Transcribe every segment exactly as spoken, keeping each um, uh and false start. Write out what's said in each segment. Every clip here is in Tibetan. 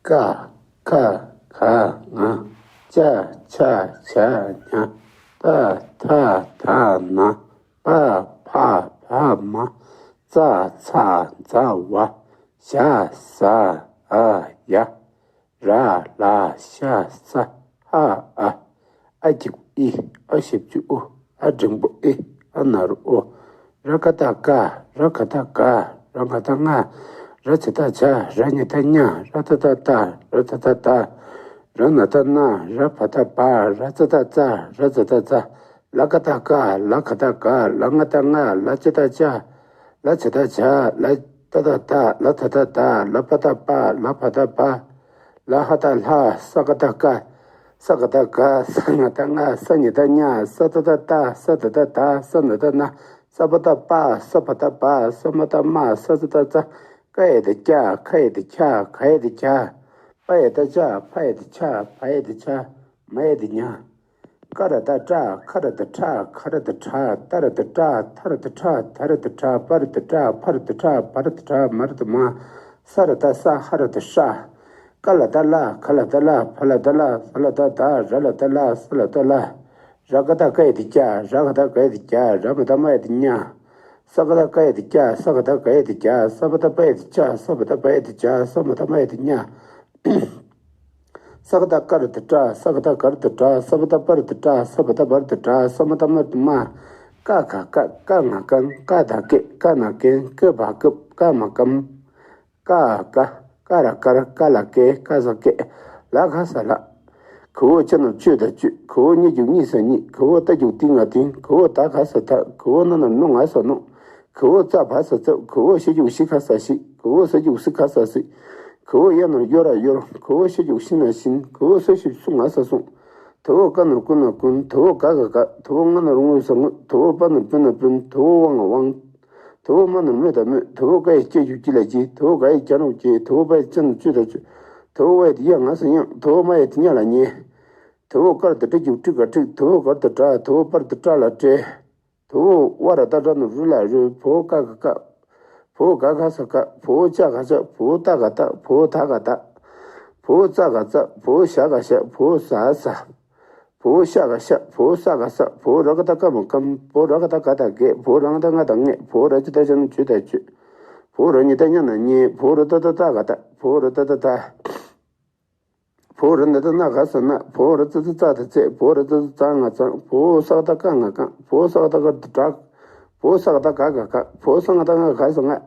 ཀ། ཁ། ག། ང་། ཅ། ཆ། ཇ། ཉ། ཏ། ཐ། ད། ན། པ། ཕ། བ། མ། ཙ། ཚ། ཛ། ཝ། ཞ། ཟ། འ། ཡ། ར། ལ། ཤ། ས། ཧ། འ། ཨ་གཅིག་ཨི། ཨ་ཞབས་ཀྱུ་ཨུ། ཨ་འགྲེང་བུ་ཨེ། ཨ་ན་རོ་ཨོ། ར་ག་བཏགས་རྐ། ར་ག་བཏགས་རྒ། ར་ང་བཏགས་རྔ། ར་ཇ་བཏགས་རྗ། ར་ཉ་བཏགས་རྙ། ར་ཏ་བཏགས་རྟ། ར་ཏ་བཏགས་རྟ། ར་ན་བཏགས་རྣ། ར་བ་བཏགས་རྦ། ར་ཙ་བཏགས་རྩ། ར་ཛ་བཏགས་རྫ། ལ་ག་བཏགས་ལྐ། ལ་ག་བཏགས་ལྒ། ལ་ང་བཏགས་རྔ། ལ་ཅ་བཏགས་ལྕ། ལ་ཇ་བཏགས་ལྗ། ལ་ཏ་བཏགས་ལྟ། ལ་ད་བཏགས་ད། ལ་པ་བཏགས་པ། ལ་བ་བཏགས་བ། ལ་ཧ་བཏགས་ལྷ། ས་ག་བཏགས་སྐ། ས་ག་བཏགས་སྒ། ས་ང་བཏགས་སྔ། ས་ཉ་བཏགས་ཉ། ས་ཏ་བཏགས་ཏ། ས་ད་བཏགས་ད། ས་ན་བཏགས་ན། ས་པ་བཏགས་སྤ། ས་བ་བཏགས་སྦ། ས་མ་བཏགས་སྨ། ས་ཛ་བཏགས་ཛ། ཀ་ཡ་བཏགས་ཀྱ། ཁ་ཡ་བཏགས་ཁྱ། ག་ཡ་བཏགས་གྱ། པ་ཡ་བཏགས་པྱ། ཕ་ཡ་བཏགས་ཕྱ། བ་ཡ་བཏགས་བྱ། མ་ཡ་བཏགས་མྱ། ཀ་ར་བཏགས་ཀྲ། ཁ་ར་བཏགས་ཁྲ། ག་ར་བཏགས་གྲ། ཏ་ར་བཏགས་ཏྲ། ཐ་ར་བཏགས་ཐྲ། ད་ར་བཏགས་དྲ། པ་ར་བཏགས་པྲ། ཕ་ར་བཏགས་པྲ། བ་ར་བཏགས་བྲ། མ་ར་བཏགས་མ། ས་ར་བཏགས་ས། ཧ་ར་བཏགས་ཧྲ། ཀ་ལ་བཏགས་ཀླ། ག་ལ་བཏགས་ཀླ། ཕ་ལ་བཏགས་ཀླ། ས་ལ་བཏགས་སྟ། ར་ལ་བཏགས་ར། ས་ལ་བཏགས་སྟ། ར་ག་བཏགས་རྐ་ཡ་བཏགས་རྐྱ། ར་ག་བཏགས་ག་ཡ་བཏགས་རྐྱ། ར་མ་བཏགས་མ་ཡ་བཏགས་མྱ། ས་ག་བཏགས་སྐ་ཡ་བཏགས་སྐྱ། ས་ག་བཏགས་སྒ་ཡ་བཏགས་སྒྱ། ས་པ་བཏགས་པ་ཡ་བཏགས་པྱ། ས་བ་བཏགས་བ་ཡ་བཏགས་བྱ། ས་མ་བཏགས་མ་ཡ་བཏགས་མྱ། ས་ག་བཏགས་སྐ་ར་བཏགས་སྐྲ། ས་ག་བཏགས་སྒ་ར་བཏགས་སྒྲ། ས་པ་བཏགས་པ་ར་བཏགས་པྲ། ས་བ་བཏགས་བ་ར་བཏགས་བྲ། ས་མ་བཏགས་མ་ར་བཏགས་མ། ཀ་ག་བཀག་ཀ་ང་བཀང་། ཀ་བཏགས་སྐད། ཀ་ན་བཀན། ཀ་བ་བཀབ། ཀ་མ་བཀམ། ཀ་ག་ཀ་ར་བཀར། ཀ་ལ་བཀལ། ཀ་ས་བཀལ། ལ་ག་ས་ལགས། ག་འོག་ཅ་ན་རོ་གཅོད་ད་གཅོད། ག་འོག་གཉིས་གྱུར་གཉིས་ས་གཉིད། ག་འོག་ཏ་གྱུར་ཏི་ང་ཏིང་། ག་འོག་ད་ག་ས་དག། ག་འོག་ན་ན་རོ་ནོ་ང་ས་ནོག། ག་འོག་ཙ་བ་ས་བཙབ། ག་འོག་ཞ་གྱུར་ཞི་ག་ས་ཞིག། ག་འོག་ས་གྱུར་སི་ག་ས་སྲིད། ག་འོག་ཡ་ན་རོ་ཡོ་ར་ཡོར། ག་འོག་ཞ་གྱུར་ཞི་ན་ཞིན། ག་འོག་ས་ཞབས་ཀྱུ་སུ་ང་ས་སྲུང་། ད་འོག་ཀ་ན་རོ་ཀུ་ན་ཀུན། ད་འོག་ག་ག་གག། ད་འོག་ང་ན་རོ་ངོ་ས་ངོས། ད་འོག་པ་ན་རོ་པུ་ན་པུན། ད་འོག་བ་ང་བང་། ད་འོག་མ་ན་རོ་མོ་ད་མོས། ད་འོག་ཀ་ཡ་ཀྱ་གྱུར་ཀྱི་ལ་གྱི། ད་འོག་ག་ཡ་གྱ་ན་རོ་གྱེ། ད་འོག་པ་ཡ་ཅ་ན་རོ་ཅོད་ད་གཅོད། ད་འོག་བ་ཡ་བཏགས་ཡ་ང་ས་ཡང་། ད་འོག་མ་ཡ་བཏགས་མྱ་ལ་མྱེ། ད་འོག་ཀ་ར་བཏགས་ཀྲ་གྱུར་ཀྲི་ག་ཀྲིག། ད་འོག་ག་ར་བཏགས་གྲ། ད་འོག་པ་ར་བཏགས་པྲ་ལ་བཀྲེ། ད་འོག་བ་ར་བཏགས་ར་ན་རོ་རུ་ལ་རུ། བ་འོག་ཀ་ག་བཀག། བ་འོག་ག་ག་ས་བཀག། བ་འོག་ཅ་ག་ཅག། བ་འོག་ཏ་ག་བཏགས། བ་འོག་ད་ག་བཏགས། བ་འོག་ཙ་ག་བཙག། བ་འོག་ཞ་ག་ཤ། བ་འོག་ཟ་ཟ། བ་འོག་ཤ་ག་ཤ། བ་འོག་ས་ག་ས། བ་འོག་ར་ག་བཏགས་རྐ་མ་རྐམ། བ་འོག་ར་ག་བཏགས་རྒ་དང་རྒད། བ་འོག་ར་ང་བཏགས་རྔ་དང་རྔད། བ་འོག་ར་ཇ་བཏགས་ཇ་ན་རོ་ཇོ་ད་ཇོད། བ་འོག་ར་ཉ་བཏགས་རྙ་ན་རྙེད། བ་འོག་ར་ཏ་བཏགས་ཏ་ག་བཏགས། བ་འོག་ར་ཏ་བཏགས་ཏ། བ་འོག་ར་ན་བཏགས་ན་ག་ས་ནག། བ་འོག་ར་ཙ་བཏགས་ཙ་ད་ཙད། བ་འོག་ར་ཙ་བཏགས་ཙ་ང་ཙང་། བ་འོག་ས་ག་བཏགས་སྐ་ང་བསྐང་། བ་འོག་ས་ག་བཏགས་སྒ་བཏགས་སྒྲ། བ་འོག་ས་ག་བཏགས་སྒ་ག་བཀག། བ་འོག་ས་ང་བཏགས་སྔ་ག་ས་སྔད།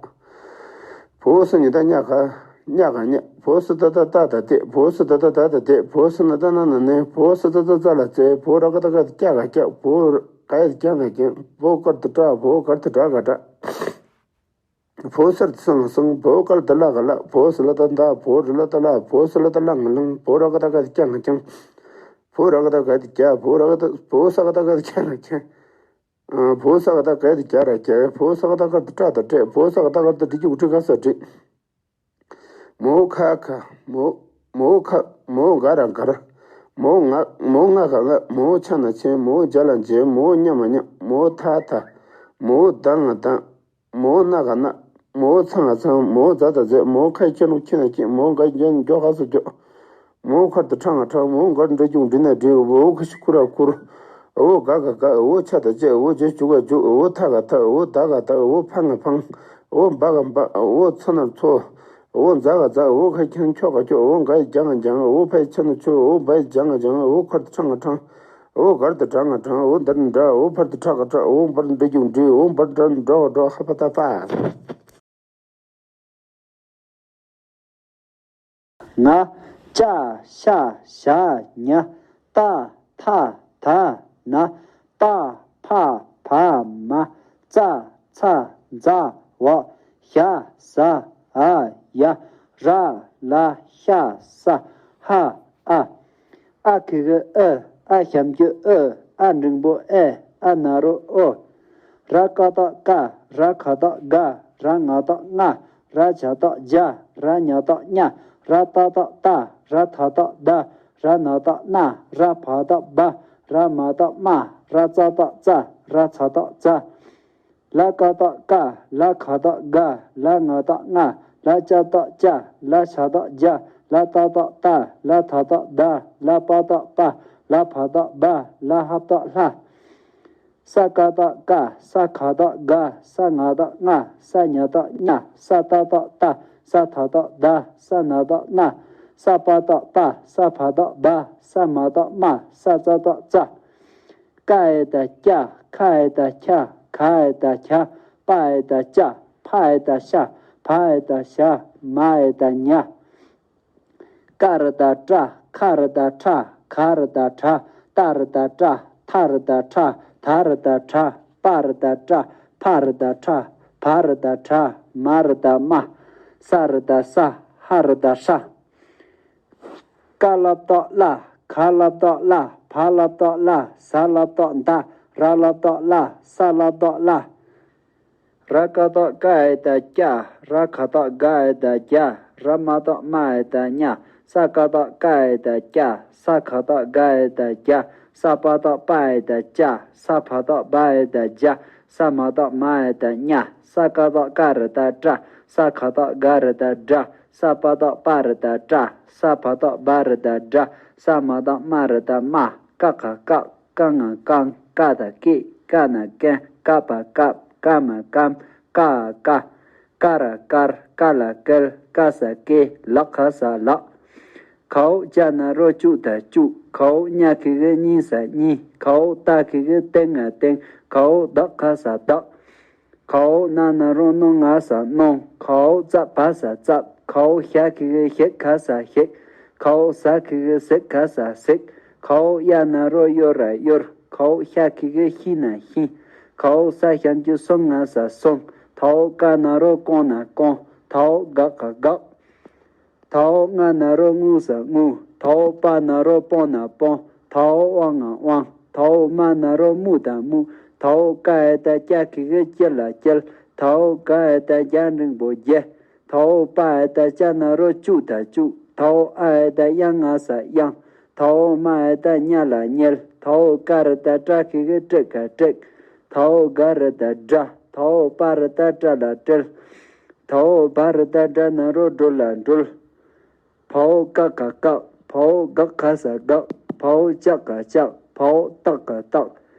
བ་འོག་ས་ཉ་བཏགས་སྙ་ག་སྙ་ག་སྙད། བ་འོག་ས་ཏ་བཏགས་ཏ་ད་ཏད། བ་འོག་ས་ད་བཏགས་ད་ད་དད། བ་འོག་ས་ན་བཏགས་ན་ན་ནན། བ་འོག་ས་ཙ་བཏགས་ཙ་ལ་ཙེ། བ་འོག་ར་ག་བཏགས་རྒ་བཏགས་རྒྱ་ག་རྒྱག། བ་འོག་ག་ཡ་བཏགས་རྒྱ་ང་རྒྱང་། བ་འོག་ཀ་ར་བཏགས་ཀྲ། བ་འོག་ག་ར་བཏགས་གྲ་ག་གྲགས། བ་འོག་ས་ར་བཏགས་ས་ང་སང་། བ་འོག་ཀ་ལ་བཏགས་སླ་ག་སླག། བ་འོག་ས་ལ་བཏགས་སླ་སླག། བ་འོག་ར་ལ་བཏགས་སླར། བ་འོག་ས་ལ་བཏགས་སླ་ང་སླང་། བ་འོག་ར་ག་བཏགས་རྒ་ཡ་བཏགས་རྒྱ་ང་རྒྱང་། བ་འོག་ར་ག་བཏགས་རྒ་ཡ་བཏགས་རྒྱ། བ་འོག་ར་ག་བཏགས། བ་འོག་ས་ག་བཏགས་རྒ་ཡ་བཏགས་རྒྱ་ང་རྒྱང་། ཨ། བ་འོག་ས་ག་བཏགས་རྒ་ཡ་བཏགས་རྒྱ་ར་རྒྱ། བ་འོག་ས་ག་བཏགས་རྐ་ར་བཏགས་རྐྲ་ད་རྐྲད། བ་འོག་ས་ག་བཏགས་རྐ་ར་བཏགས་རྐྲ་ག་རྐྲ་ག་ས་རྐྲིད། མ་འོག་ཁ་ཁ། མ་འོག་མ་འོག་ཁ། མ་འོག་ག་ར་གར། མ་འོག་ང་། མ་འོག་ང་ག་ང་། མ་འོག་ཆ་ན་ཆེན། མ་འོག་ཇ་ལ་ཇེ། མ་འོག་ཉ་མ་ཉ། མ་འོག་ཐ་ཐ། མ་འོག་ད་ང་དང་། མ་འོག་ན་ག་ན། མ་འོག་ཚ་ང་ཚང་། མ་འོག་ཛ་ད་ཛེ། མ་འོག་ཁ་ཁྱེར་ནོ་ཁྱེར་ན་ཁྱེར། མ་འོག་ག་གྱོན་གྱོ་ག་ས་གྱོ། མ་འོག་ཁར་དུ་ཁྲ་ང་ཁྲང་། མ་འོག་གར་འགྲ་གྱུར་འགྲིག་ན་འགྲིག། བ་འོག་ཁ་ཤི་ཁུ་ར་ཁུར། འ་འོག་ག་ག་གག། འ་འོག་ཆ་ད་ཆད། འ་འོག་ཇ་ཇུ་ག་ཇུག། འ་འོག་ཐ་ག་ཐག། འ་འོག་ད་ག་དག། འ་འོག་ཕ་ང་ཕང་། འ་འོག་བ་ག་འབག། འ་འོག་ཚ་ན་ཚོ། འ་འོག་ཛ་ག་ཛག། འ་འོག་ཁ་ཁྱེར་ཁྱོ་ག་ཁྱོ། འ་འོག་ག་ཡ་གྱ་ང་གྱང་། འ་འོག་ཕ་ཡ་ཆ་ན་ཆོ། འ་འོག་བ་ཡ་ཇ་ང་ཇང་། འ་འོག་ཁར་དུ་ཁྲ་ང་ཁྲང་། འ་འོག་གར་དུ་གྲ་ང་གྲང་། འ་འོག་འདར་ན་འདྲ། འ་འོག་ཕར་དུ་ཁྲ་ག་ཁྲ། འ་འོག་འབར་ན་འགྲ་གྱུར་འགྲིག། འ་འོག་འབར་ན་འགྲ་ན་འགྲོ་ག་འགྲོ། ཧ་པ་ཏ་པ། ང་། ཅ། ཤ། ཞ། ཉ། ཏ། ཐ། ད། ན། ཏ། ཕ། བ། མ། ཙ། ཚ། ཛ། ཝ། ཞ། ཟ། འ། ཡ། ར། ལ། ཤ། ས། ཧ། འ། ཨ་གི་གུ་ཨི། ཨ་ཞབས་ཀྱུ་ཨུ། ཨ་འགྲེང་བུ་ཨེ། ཨ་ན་རོ་ཨོ། ར་ཀ་བཏགས་རྐ། ར་ག་བཏགས་རྒ། ར་ང་བཏགས་རྔ། ར་ཇ་བཏགས་རྗ། ར་ཉ་བཏགས་རྙ། ར་ཏ་བཏགས་རྟ། ར་ད་བཏགས་རྡ། ར་ན་བཏགས་རྣ། ར་བ་བཏགས་རྦ། ར་མ་བཏགས་རྨ། ར་ཙ་བཏགས་རྩ། ར་ཚ་བཏགས་ཚ། ལ་ཀ་བཏགས་རྐ། ལ་ག་བཏགས་རྒ། ལ་ང་བཏགས་རྔ། ལ་ཅ་བཏགས་ཅ། ལ་ཞ་བཏགས་རྒྱ། ལ་ཏ་བཏགས་ལྟ། ལ་ད་བཏགས་ལྡ། ལ་པ་བཏགས་པ། ལ་བ་བཏགས་བ། ལ་ཧ་བཏགས་ལྷ། ས་ཀ་བཏགས་སྐ། ས་ག་བཏགས་སྒ། ས་ང་བཏགས་སྔ། ས་ཉ་བཏགས་སྙ། ས་ཏ་བཏགས་ཏ། ས་ད་བཏགས་ད། ས་ན་བཏགས་ན། ས་པ་བཏགས་པ། ས་བ་བཏགས་བ། ས་མ་བཏགས་མ། ས་ཙ་བཏགས་ཙ། ཀ་ཨེ་ད་ཀྱ། ཁ་ཨེ་ད་ཁྱ། ག་ཨེ་ད་གྱ། པ་ཨེ་ད་པྱ། ཕ་ཨེ་ད་ཤ། བ་ཨེ་ད་བྱ། མ་ཨེ་ད་མྱ། ཀ་ར་ད་ཀྲ། ཁ་ར་ད་ཁྲ། ག་ར་ད་གྲ། ཏ་ར་ད་ཏྲ། ཐ་ར་ད་ཐྲ། ད་ར་ད་དྲ། པ་ར་ད་པྲ། ཕ་ར་ད་པྲ། བ་ར་ད་བྲ། མ་ར་ད་པྲ། ས་ར་ད་སྲ། ཧ་ར་ད་ཧྲ། ཀ་ལ་བཏགས་ཀླ། ག་ལ་བཏགས་གླ། བ་ལ་བཏགས་གླ། ཟ་ལ་བཏགས་ཟླ། ར་ལ་བཏགས་རླ། ས་ལ་བཏགས་སླ། ར་ཀ་བཏགས་རྐ་ཨེ་ད་རྐྱ། ར་ག་བཏགས་རྒ་ཨེ་ད་རྒྱ། ར་མ་བཏགས་རྨ་ཨེ་ད་རྨྱ། ས་ཀ་བཏགས་སྐ་ཨེ་ད་སྐྱ། ས་ག་བཏགས་སྒ་ཨེ་ད་སྒྱ། ས་པ་བཏགས་སྤ་ཨེ་ད་སྤྱ། ས་བ་བཏགས་སྦ་ཨེ་ད་སྦྱ། ས་མ་བཏགས་མ་ཨེ་ད་སྨྱ། ས་ཀ་བཏགས་ཀ་ར་ད་ཀྲ། ས་ག་བཏགས་སྒ་ར་ད་སྒྲ། ས་པ་བཏགས་སྤ་ར་ད་སྤྲ། ས་བ་བཏགས་སྦ་ར་ད་སྦྲ། ས་མ་བཏགས་སྨ་ར་ད་སྨྲ། ཀ་ག་བཀག་ཀ་ང་བཀང་། ཀ་ད་ཀེ། ཀ་ན་ཀན། ཀ་པ་བཀབ། ཀ་མ་བཀམ། ཀ་འ་བཀའ། ཀ་ར་བཀར། ཀ་ལ་བཀལ། ཀ་ས་བཀལ། ལ་ག་ས་ལགས། གའོ་ཅ་ན་རོ་ཅུ་ད་བཅུག་གའོ་ཉ་གི་གུ་གཉི་ས་གཉིས། གའོ་ཏ་གི་གུ་ཏེ་ང་བཏིང་། གའོ་ད་ག་ས་བདག་གའོ་ན་ན་རོ་ནོ་ང་ས་གནོང་། གའོ་ཙ་བ་ས་བཙབ། གའོ་ཞ་གི་གུ་ཞེ་ག་ས་ཞེག་གའོ་ཟ་གི་གུ་ཟེ་ག་ས་ཟེག་གའོ་ཡ་ན་རོ་ཡོ་ར་ཡོར། གའོ་ཤ་གི་གུ་ཤི་ན་ཤི། གའོ་ས་ཞབས་ཀྱུ་སོ་ང་ས་སོང་། དའོ་ཀ་ན་རོ་ཀོང་ན་ཀོང་། དའོ་ག་ག་གག་དའོ་ང་ན་རོ་ངུ་ས་ངུ། དའོ་པ་ན་རོ་པོ་ན་པོང་། དའོ་ཨ་ང་དབང་། དའོ་མ་ན་རོ་མུ་ད་མུ། དའོ་ཀ་ཨེ་ད་ཀྱ་གི་གུ་ཀྱི་ལ་ཀྱལ། དའོ་ག་ཨེ་ད་རྒྱ་འགྲེང་བུ་རྒྱལ། དའོ་པ་ཨེ་ད་ཅ་ན་རོ་ཅུ་ད་བཅུག་དའོ་ཨ་ཨེ་ད་ཡ་ང་ས་དབྱངས། དའོ་མ་ཨེ་ད་ཉ་ལ་ཉལ། དའོ་ཀ་ར་ད་ཀྲ་གི་གུ་ཀྲི་ག་ཀྲིག་དའོ་ག་ར་ད་སྒྲ། དའོ་པ་ར་ད་ཏྲ་ལ་ཏྲིལ། དའོ་བ་ར་ད་དྲ་ན་རོ་དྲོ་ལ་དྲུལ། བའོ་ཀ་ག་བཀག་བའོ་ག་ག་ས་བགག་བའོ་ཅ་ག་བཅག་བའོ་ཏ་ག་བཏགས།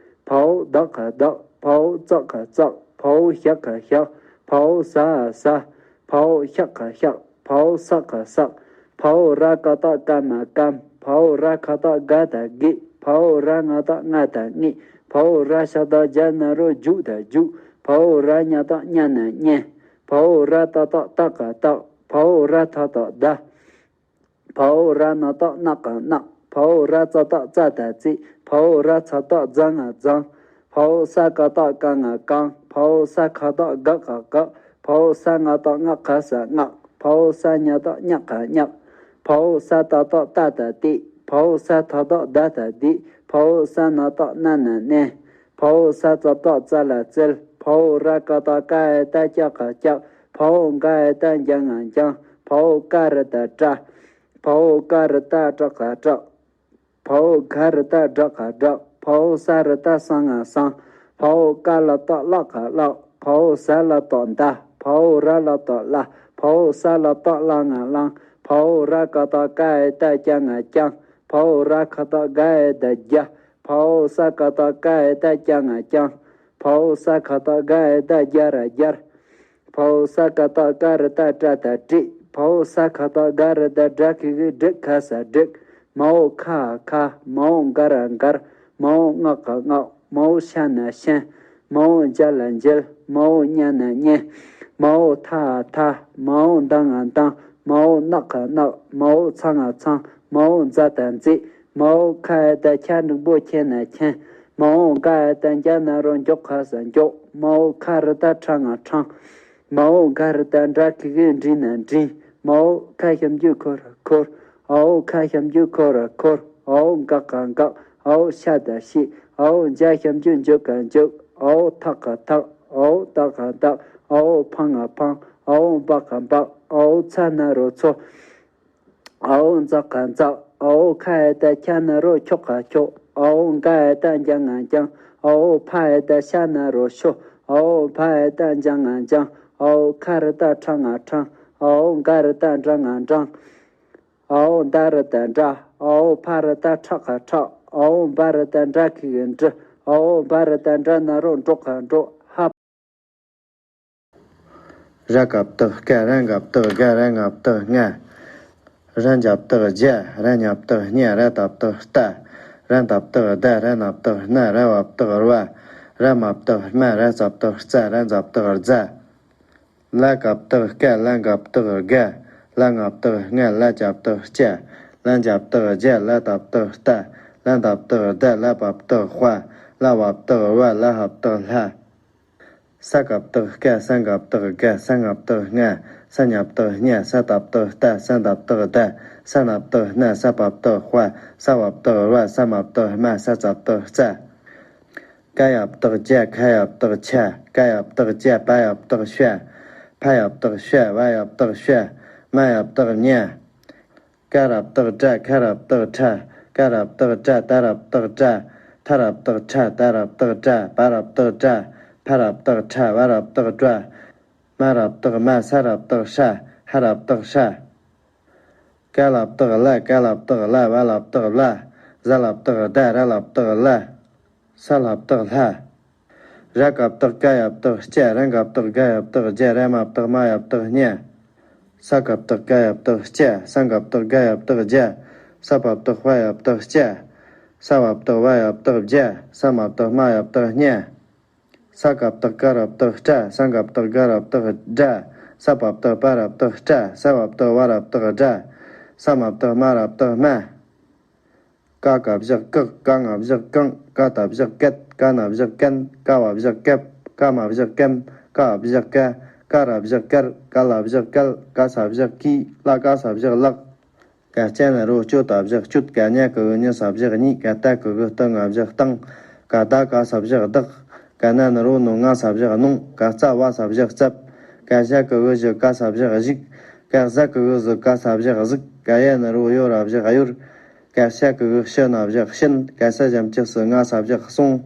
བའོ་ད་ག་བདག་བའོ་ཙ་ག་བཙག་བའོ་ཞ་ག་བཞག་བའོ་ཟ་འ་ཟ། བའོ་ཤ་ག་བཤགས། བའོ་ས་ག་བསགས། བའོ་ར་ཀ་བཏགས་རྐ་མ་བསྐམ། བའོ་ར་ག་བཏགས་རྒ་ད་རྒས། བའོ་ར་ང་བཏགས་རྔ་ད་རྔས། བའོ་ར་ཞ་བཏགས་རྒྱ་ན་རོ་རྒྱུག་ད་རྒྱུགས། བའོ་ར་ཉ་བཏགས་རྙ་ན་རྙས། བའོ་ར་ཏ་བཏགས་ཏ་ག་བཏགས། བའོ་ར་ད་བཏགས་ད། བའོ་ར་ན་བཏགས་རྣ་ག་བརྣགས། བའོ་ར་ཙ་བཏགས་རྩ་ད་རྩེས། བའོ་ར་ཚ་བཏགས་རྫ་ང་བརྫངས། བའོ་ས་ཀ་བཏགས་ཀ་ང་བཀང་། བའོ་ས་ཁ་བཏགས་ག་ག་བཀག་བའོ་ས་ང་བཏགས་ང་ག་ས་བསྔགས། བའོ་ས་ཉ་བཏགས་ཉ་ག་བསྙགས། བའོ་ས་ཏ་བཏགས་ཏ་ད་བཏད། བའོ་ས་ཐ་བཏགས་ད་ད་བཏད། བའོ་ས་ན་བཏགས་ན་ན་མནན། བའོ་ས་ཙ་བཏགས་ཙ་ལ་བཙལ། བའོ་ར་ཀ་བཏགས་རྐ་ཨེ་ད་རྐྱ་ག་བརྐྱགས། བའོ་ག་ཨེ་ད་རྒྱ་ང་བརྒྱངས། བའོ་ཀ་ར་ད་བཀྲ། བའོ་ཀ་ར་ད་ཏྲ་ག་བཀྲགས། བའོ་ག་ར་ད་སྒྲ་ག་བསྒྲགས། བའོ་ས་ར་ད་ས་ང་བསངས། བའོ་ཀ་ལ་བཏགས་ཀླ་ག་བཀླགས། བའོ་ཟ་ལ་བཏགས་ཟླ། བའོ་ར་ལ་བཏགས་ལ། བའོ་ས་ལ་བཏགས་སླ་ང་བླངས། བའོ་ར་ཀ་བཏགས་རྐ་ཨེ་ད་རྐྱ་ང་བརྐྱངས། བའོ་ར་ཁ་བཏགས་རྒ་ཨེ་ད་རྒྱ། བའོ་ས་ཀ་བཏགས་རྐ་ཨེ་ད་རྐྱ་ང་བརྐྱངས། བའོ་ས་ཁ་བཏགས་རྒ་ཨེ་ད་རྒྱ་ར་བརྒྱར། བའོ་ས་ཀ་བཏགས་ཀ་ར་ད་ཀྲ་ད་ཀྲེད། བའོ་ས་ཁ་བཏགས་ག་ར་ད་གྲ་གི་གུ་གྲི་ག་ས་གྲིག་མའོ་ཁ་ཁ། མའོ་ག་ར་མགར། མའོ་ང་ག་མངགས། མའོ་ཤ་ན་ཤན། མའོ་འཇ་ལ་འཇལ། མའོ་ཉ་ན་ཉན། མའོ་ཐ་ཐ། མའོ་ད་ང་མདངས། མའོ་ན་ག་གནག་མའོ་ཚ་ང་ཚངས། མའོ་ཛ་ད་མཛེས། མའོ་ཁ་ད་ཁྱ་འགྲེང་བུ་ཁེ་ན་ཁྱེན། མའོ་ག་ད་འཇ་ན་རོ་འཇོ་ག་ས་འཇོག་མའོ་ཁ་ར་ད་ཁྲ་ང་ཁྲང་། མའོ་ག་ར་ད་འདྲ་གི་གུ་འདྲི་ན་འདྲིན། མའོ་ཁ་ཞབས་ཀྱུ་ཁོ་ར་ཁོར། ཨའོ་ཁ་ཞབས་ཀྱུ་ཁོ་ར་ཁོར། ཨའོ་ག་ག་འགག་ཨའོ་ཤ་ད་ཤེས། ཨའོ་འཇ་ཞབས་ཀྱུ་འཇོ་ག་འཇོག་ཨའོ་ཐ་ག་ཐག་ཨའོ་ད་ག་བདག་ཨའོ་ཕ་ང་ཕང་། ཨའོ་བ་ག་འབག་ཨའོ་ཚ་ན་རོ་ཚོ། ཨའོ་ཛ་ག་འཛག་ཨའོ་ཁ་ཨེ་ད་ཁྱ་ན་རོ་ཁྱོ་ག་ཁྱོག་ཨའོ་ག་ཨེ་ད་འཇ་ང་འཇང་། ཨའོ་ཕ་ཨེ་ད་ཤ་ན་རོ་ཤོ། ཨའོ་བ་ཨེ་ད་འཇ་ང་འཇང་། ཨའོ་ཁ་ར་ད་ཁྲ་ང་ཁྲང་། ཨའོ་ག་ར་ད་འདྲ་ང་འདྲང་། ཨའོ་ད་རི་ད་འདྲ། ཨའོ་ཕ་རི་ད་ཁྲག་ག་ཁྲག་ཨའོ་བ་རི་ད་འདྲ་ཁི་གི་འབྲི། ཨའོ་བ་རི་ད་འདྲ་ན་རོ་འབྲོག་ག་འབྲོག་ཧ། ར་ག་བཏགས་རྐ་ར་ག་བཏགས་རྒ་ར་ང་བཏགས་རྔ། ར་འཇའ་བཏགས་རྒྱ། ར་ཉ་བཏགས་རྙ། ར་ཏ་བཏགས་རྟ། ར་ད་བཏགས་རྡ། ར་ན་བཏགས་རྣ། ར་བ་བཏགས་རྦ། ར་མ་བཏགས་རྨ། ར་ཙ་བཏགས་རྩ། ར་ཛ་བཏགས་རྫ། ལ་ག་བཏགས་ཀ་ལ་ག་བཏགས་ག་ལ་ང་བཏགས་ལྔ། ལ་ཅ་བཏགས་ལྕ། ལ་འཇའ་བཏགས་ལྗ། ལ་ཏ་བཏགས་ལྟ། ལ་ད་བཏགས་ལྡ། ལ་པ་བཏགས་ལྤ། ལ་བ་བཏགས་ལྦ། ལ་ཧ་བཏགས་ལྷ། ས་ག་བཏགས་སྐ་ས་ག་བཏགས་སྒ་ས་ང་བཏགས་སྔ། ས་ཉ་བཏགས་སྙ། ས་ཏ་བཏགས་ལྟ། ས་ད་བཏགས་ལྡ། ས་ན་བཏགས་སྣ། ས་པ་བཏགས་པ། ས་བ་བཏགས་བ། ས་མ་བཏགས་མ། ས་ཙ་བཏགས་ཙ། ཀ་ཡ་བཏགས་ཀྱ། ཁ་ཡ་བཏགས་ཁྱ། ཀ་ཡ་བཏགས་ཀྱ། པ་ཡ་བཏགས་ཤ། ཕ་ཡ་བཏགས་ཤ། བ་ཡ་བཏགས་ཤ། མ་ཡ་བཏགས་མྱ། ཀ་ར་བཏགས་ཀྲ། ཁ་ར་བཏགས་ཁྲ། ཀ་ར་བཏགས་ཀྲ། ཏ་ར་བཏགས་ཏྲ། ཐ་ར་བཏགས་ཐྲ། ད་ར་བཏགས་དྲ། པ་ར་བཏགས་པྲ། ཕ་ར་བཏགས་ཕྲ། བ་ར་བཏགས་བྲ། མ་ར་བཏགས་མ། ས་ར་བཏགས་སྲ། ཧ་ར་བཏགས་ཧྲ། ཀ་ལ་བཏགས་ཀླ། ཀ་ལ་བཏགས་ཀླ། བ་ལ་བཏགས་བླ། ཟ་ལ་བཏགས་སྡ། ར་ལ་བཏགས་རླ། ས་ལ་བཏགས་སླ། ར་ག་བཏགས་ཀ་ཡ་བཏགས་སྐྱ། ར་ག་བཏགས་ག་ཡ་བཏགས་གྱ། ར་མ་བཏགས་མ་ཡ་བཏགས་མྱ། ས་ག་བཏགས་ཀ་ཡ་བཏགས་སྐྱ། ས་ག་བཏགས་ག་ཡ་བཏགས་གྱ། ས་པ་བཏགས་པ་ཡ་བཏགས་སྤྱ། ས་བ་བཏགས་བ་ཡ་བཏགས་སྦྱ། ས་མ་བཏགས་མ་ཡ་བཏགས་སྨྱ། ས་ག་བཏགས་ཀ་ར་བཏགས་སྐྲ། ས་ག་བཏགས་ག་ར་བཏགས་སྒྲ། ས་པ་བཏགས་པ་ར་བཏགས་སྤྲ། ས་བ་བཏགས་བ་ར་བཏགས་སྦྲ། ས་མ་བཏགས་མ་ར་བཏགས་སྨྲ། ཀ་ག་བཞག་ཀག་ཀ་ང་བཞག་ཀང་། ཀ་ད་བཞག་ཀད། ཀ་ན་བཞག་ཀན། ཀ་བ་བཞག་ཀབ། ཀ་མ་བཞག་ཀམ། ཀ་བ་བཞག་ཀ། ཀ་ར་བཞག་ཀར། ཀ་ལ་བཞག་ཀལ། ཀ་ས་བཞག་ཀི། ལ་ཀ་ས་བཞག་ལག་ཀ་ཅ་ན་རོ་ཀྱོ་ད་བཞག་ཀྱོད། ཀ་ཉ་གི་གུ་ཉི་ས་བཞག་གཉིད། ཀ་ཏ་གི་གུ་ཏི་ང་བཞག་ཏང་། ཀ་ད་ག་ས་བཞག་བདག་ཀ་ན་ན་རོ་ནོ་ང་ས་བཞག་ནོང་། ཀ་ཙ་བ་ས་བཞག་ཙབ། ཀ་ཞ་གི་གུ་ཞི་ཀ་ས་བཞག་བཞུགས། ཀ་ཟ་གི་གུ་ཟི་ཀ་ས་བཞག་གཟིགས། ཀ་ཡ་ན་རོ་ཡོ་ར་བཞག་གཡོར། ཀ་ཤ་གི་གུ་ཤི་ན་བཞག་ཤིན། ཀ་ས་ཞབས་ཀྱུ་སི་ང་ས་བཞག་སོང་།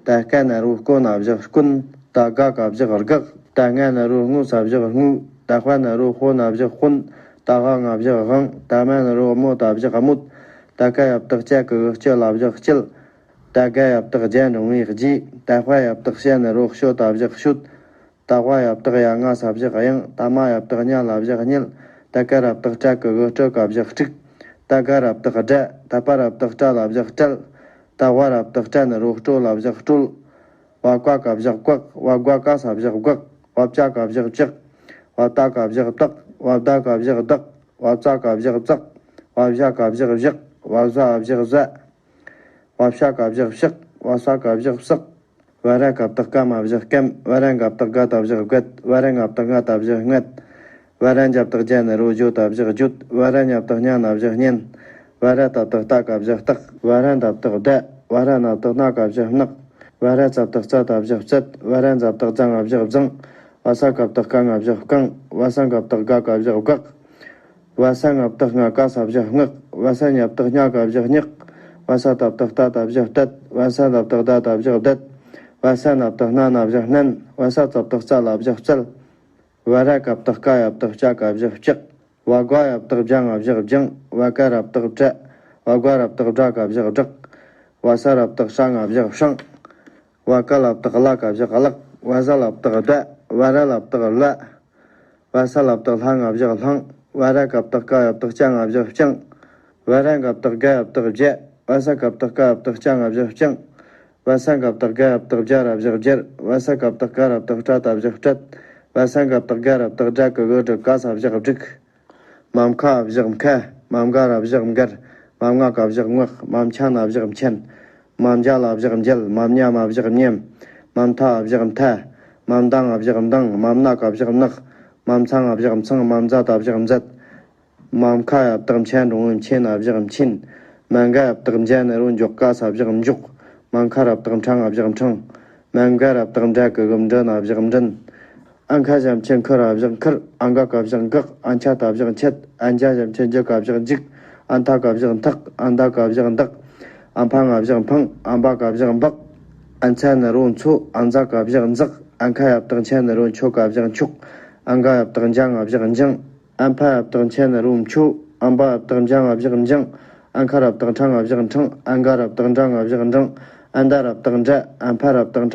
ད་ཀ་ན་རོ་ཀོ་ན་བཞག་ཀུན། ད་ག་ག་བཞག་གག་ད་ང་ན་རོ་སྔོ་ས་བཞག་སྔུ། ད་ཧ་ན་རོ་ཧོ་ན་བཞག་ཧོན། ད་ཧ་ང་བཞག་ཧང་། ད་མ་ན་རོ་མོ་ད་བཞག་མོད། ད་ཀ་ཡ་བཏགས་ཀྱ་གི་གུ་ཀྱི་ལ་བཞག་ཀྱིལ། ད་ག་ཡ་བཏགས་རྒྱ་འགྲེང་བུའི་རྒྱས། ད་ཧ་ཡ་བཏགས་ཤ་ན་རོ་ཤོ་ད་བཞག་ཤོད། ད་ཝ་ཡ་བཏགས་ཡ་ང་ས་བཞག་གཡང་། ད་མ་ཡ་བཏགས་མྱ་ལ་བཞག་མྱལ། ད་ཀ་ར་བཏགས་ཀྲ་གི་གུ་ཀྲི་ཀ་བཞག་ཀྲིག་ད་ག་ར་བཏགས་དགྲ། ད་པ་ར་བཏགས་པྲ་ལ་བཞག་བཀྲལ། ད་ཝ་ར་བཏགས་ཀྲ་ན་རོ་ཀྲོ་ལ་བཞག་ཀྲོལ། ཝ་ཀ་ག་བཞག་ཀག་ཝ་ག་ག་ས་བཞག་གག་ཝ་ཅ་ག་བཞག་ཅག་ཝ་ཏ་ག་བཞག་ཏག་ཝ་ད་ག་བཞག་དག་ཝ་ཙ་ག་བཞག་ཙག་ཝ་བཞ་ག་བཞག་བཞག་ཝ་ཟ་ག་བཞག་ཟ། ཝ་ཤ་ག་བཞག་ཕྱག་ཝ་ས་ག་བཞག་བསག་ཝ་ར་ག་བཏགས་ཀ་མ་བཞག་ཀམ། ཝ་ར་ག་བཏགས་ག་ད་བཞག་གད། ཝ་ར་ང་བཏགས་ང་ད་བཞག་ངད། ཝ་ར་འཇ་བཏགས་འཇའ་ན་རོ་འཇོ་ད་བཞག་འཇོད། ཝ་ར་ཉ་བཏགས་ཉ་ན་བཞག་ཉན། ཝ་ར་ཏ་བཏགས་ཏ་ག་བཞག་ཏག་ཝ་ར་ད་བཏགས་ད། ཝ་ར་ན་བཏགས་ན་ག་བཞག་ནག་ཝ་ར་ཙ་བཏགས་ཙ་ད་བཞག་ཙད། ཝ་ར་ཛ་བཏགས་ཛ་ང་བཞག་ཛང་། ཝ་ས་ག་བཏགས་ཀ་ང་བཞག་ཀང་། ཝ་ས་ག་བཏགས་ག་ག་བཞག་གག་ཝ་ས་ང་བཏགས་ང་ག་ས་བཞག་ངག་ཝ་ས་ཉ་བཏགས་ཉ་ག་བཞག་ཉག་ཝ་ས་ཏ་བཏགས་ཏ་ད་བཞག་ཏད། ཝ་ས་ད་བཏགས་ད་ད་བཞག་དད། ཝ་ས་ན་བཏགས་ན་ན་བཞག་ནན། ཝ་ས་ཙ་བཏགས་ཙ་ལ་བཞག་ཙལ། ཝ་ར་ག་བཏགས་ཀ་ཡ་བཏགས་ཀྱ་ག་བཞག་ཀྱག་ཝ་ག་ཡ་བཏགས་གྱ་ང་བཞག་གྱང་། ཝ་ཀ་ར་བཏགས་གྲ། ཝ་ག་ར་བཏགས་གྲ་ག་བཞག་གྲག་ཝ་ས་ར་བཏགས་ཧྲ་ང་བཞག་ཧྲང་། ཝ་ཀ་ལ་བཏགས་གླ་ག་བཞག་གླག་ཝ་ཟ་ལ་བཏགས་ཟླ། ཝ་ར་ལ་བཏགས་ལ། ཝ་ས་ལ་བཏགས་ལྷ་ང་བཞག་ལྷང་། ཝ་ར་ག་བཏགས་ཀ་ཡ་བཏགས་ཀྱ་ང་བཞག་ཀྱང་། ཝ་ར་ག་བཏགས་ག་ཡ་བཏགས་གྱ། ཝ་ས་ག་བཏགས་ཀ་ཡ་བཏགས་ཀྱ་ང་བཞག་ཀྱང་། ཝ་ས་ག་བཏགས་ག་ཡ་བཏགས་གྱ་ར་བཞག་གྱར། ཝ་ས་ག་བཏགས་ཀ་ར་བཏགས་ཀྲ་ད་བཞག་ཀྲད། ཝ་ས་ག་བཏགས་ག་ར་བཏགས་གྲ་གི་གུ་གྲི་ཀ་ས་བཞག་བསྒྲིགས། མ་མཁའ་བཞག་མཁའ། མ་མག་ར་བཞག་མགར། མ་མངའ་ག་བཞག་མངག་མ་མཁྱ་ན་བཞག་མཁྱེན། མ་མཇ་ལ་བཞག་མཇལ། མ་མཉམ་མ་བཞག་མཉམ། མ་མཐའ་བཞག་མཐའ། མ་མདང་ང་བཞག་མདང་། མ་མནག་ག་བཞག་མནག་མ་མཚང་ང་བཞག་མཚང་། མ་མཛ་ད་བཞག་མཛད། མ་མཁའ་ཡ་བཏགས་མཁྱ་འགྲེང་བུ་མཁྱེན་ན་བཞག་མཁྱེན། མ་མག་ཡ་བཏགས་མཇ་ན་རོ་མགྱོགས་ག་ས་བཞག་མགྱོགས། མ་མཁ་ར་བཏགས་མཁྲ་ང་བཞག་མཁྲང་། མ་མག་ར་བཏགས་མགྲ་གི་གུ་མགྲི་ན་བཞག་མགྲིན། ཨ་མཁའ་ཞབས་མཁྱེན་མཁུ་ར་བཞག་མཁུར། ཨ་མག་ག་བཞག་མགག་ཨ་མཁྱ་ད་བཞག་མཁྱད། ཨ་མཇ་ཞབས་མཁྱེན་མགྱུ་ག་བཞག་མགྱུག་ཨ་མཐའ་ག་བཞག་མཐག་ཨ་མདའ་ག་བཞག་མདག་ཨ་མཕ་ང་བཞག་མཕང་། ཨ་མྦ་ག་བཞག་མྦག་ཨ་མཚ་ན་རོ་མཚོ། ཨ་མཛ་ག་བཞག་མཛག་ཨ་མཁ་ཡ་བཏགས་མཁྱ་ན་རོ་མཁྱོ་ག་བཞག་མཁྱོག་ཨ་མག་ཡ་བཏགས་མགྱ་ང་བཞག་མགྱང་། ཨ་མཕ་ཡ་བཏགས་མཁྱ་ན་རོ་མཁྱོ། ཨམ་པ་ར་བཏགས་འཇམ་བཞག་འཇངས། ཨ་མཁའ་ར་བཏགས་ཕྲེང་བཞག་འཕྲེང་། ཨ་མགའ་ར་བཏགས་འགྲེང་བཞག་འགྲེང་། ཨ་མདའ་ར་བཏགས་མདྲ། ཨ་ཕ་ར་བཏགས་